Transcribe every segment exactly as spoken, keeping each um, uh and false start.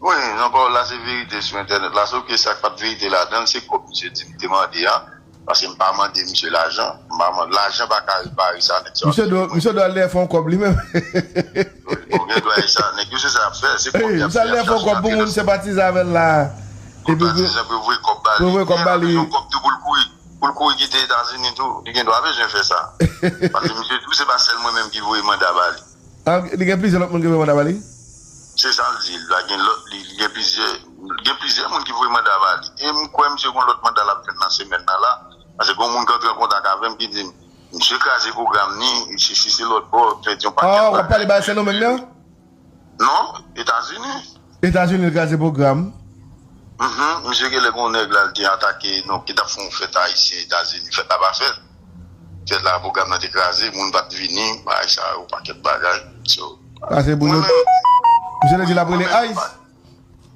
Wi, Jean Paul, la se verite sou entènèt la. Sof ke sa k pa t verite ladan l, se kòb misye di m te mande a. Paske m pa mande misye lajan. M pa mande, lajan pa ka repare sa nèg sa. Misye dwe, misye dwe al dèyè fè yon kòb li menm. Ou gen dwa e sa. Nèg yo se sa y ap fè. Se kòb y ap fè. Misye al dèyè fè yon kòb pou moun senpatize avè l la. Epi pou, pou voye kòb ba li. Pou voye kòb ba li. Yon kòb tou pou l kouri. Pou l kouri kite Etazini tou. Li gen dwa bezwen fè sa. Paske misye tou, se pa sèl mwen menm ki voye manda ba li. Ah, li gen plizyè lòt moun ki voye manda ba li? Se sa l di. L gen lòt, li gen plizyè, gen plizyè moun ki voye manda ba li. E m kwè misye gen lòt manda l ap jwenn nan semèn nan la. Paske gen moun ki antre an kontak avè m ki di m, misye kraze pwogram ni, si, si se lòt bò, pèdi yon pakèt bagay. Ah, w ap pale bagay Sendomeng nan? Non, Etazini. Etazini l kraze pwogram. Mhm, misye genlè gen yon nèg la, l te atake, non, ki t ap fè yon fèt ayisyen Etazini, fèt la pa fèt. Fèt la, pwogram nan te kraze, moun pa t vini, bagay sa yo, pakèt bagay. So, pase pou yo. Misye te di l ap rele ice.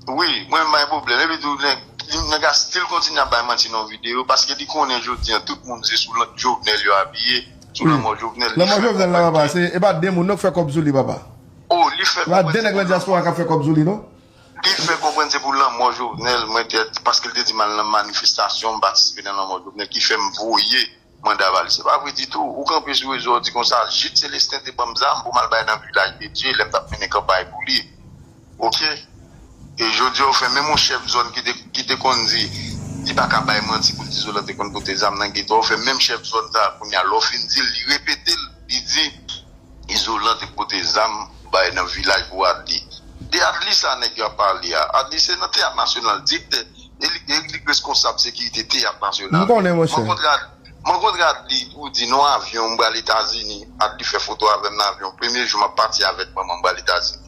Wi, mwen m bay pwoblèm. Epi tou, nèg, nèg a still kontinye ap bay manti nan videyo, paske li konnen jodi an, tout moun se sou Jovenel yo apiye, sou lanmò Jovenel. Lanmò Jovenel la, papa, se, e pa de moun non k fè kòb sou li, papa. Oh, li fè konprann. E pa de nèg nan dyaspora k ap fè kòb sou li, non? Li fè konprann se pou lanmò Jovenel, mwen te, paske l te di m al nan manifestasyon, m patisipe nan lanmò Jovenel, ki fè m voye manda ba li. Se pa vre ditou. Ou kanpe sou rezo, ou di konsa, Jude Célestin te ban m zam pou m al bay nan Vilaj de Dye, lè m t ap mennen kanpay pou li. Oke? E jodi a, ou fè menm yon chèf zòn ki te, ki te konn di, li pa ka bay manti pou l di Izolan te konn pote zam nan geto a, ou fè menm chèf zòn sa a, kounye a, lè w fin di l, li repete l, li di, Izolan te pote zam bay nan vilaj pou Adli. De Adli sa nèg yo ap pale a. Adli se nan Teyat Nasyonal, direktè, e li, e li reskonsab sekirite Teyat Nasyonal. M konnen, monchè. Mwen kontre Adli, mwen kontre Adli, ou di non avyon, m pral Etazini. Adli fè foto avè m nan avyon. Premye jou m ap pati avèk manman m pral Etazini.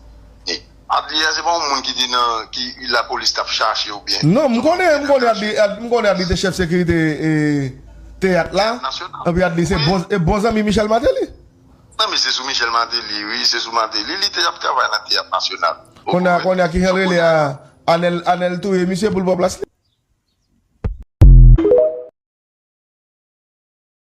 Adli a, se pa yon moun ki di nan, ki lapolis t ap chache oubyen. Non, m konnen, m konnen Adli, Ad-, m konnen Adli te chèf sekirite, e, teyat la. Teyat Nasyonal. Epi Adli se bon, e bon zanmi Michel Martelly. Non, men se sou Michel Martelly, wi, se sou Martelly. Li te ap travay nan Teyat Nasyonal. Kounye a, kounye a ki jan l rele a, Anèl, Anèl touye misye pou l pran plas li.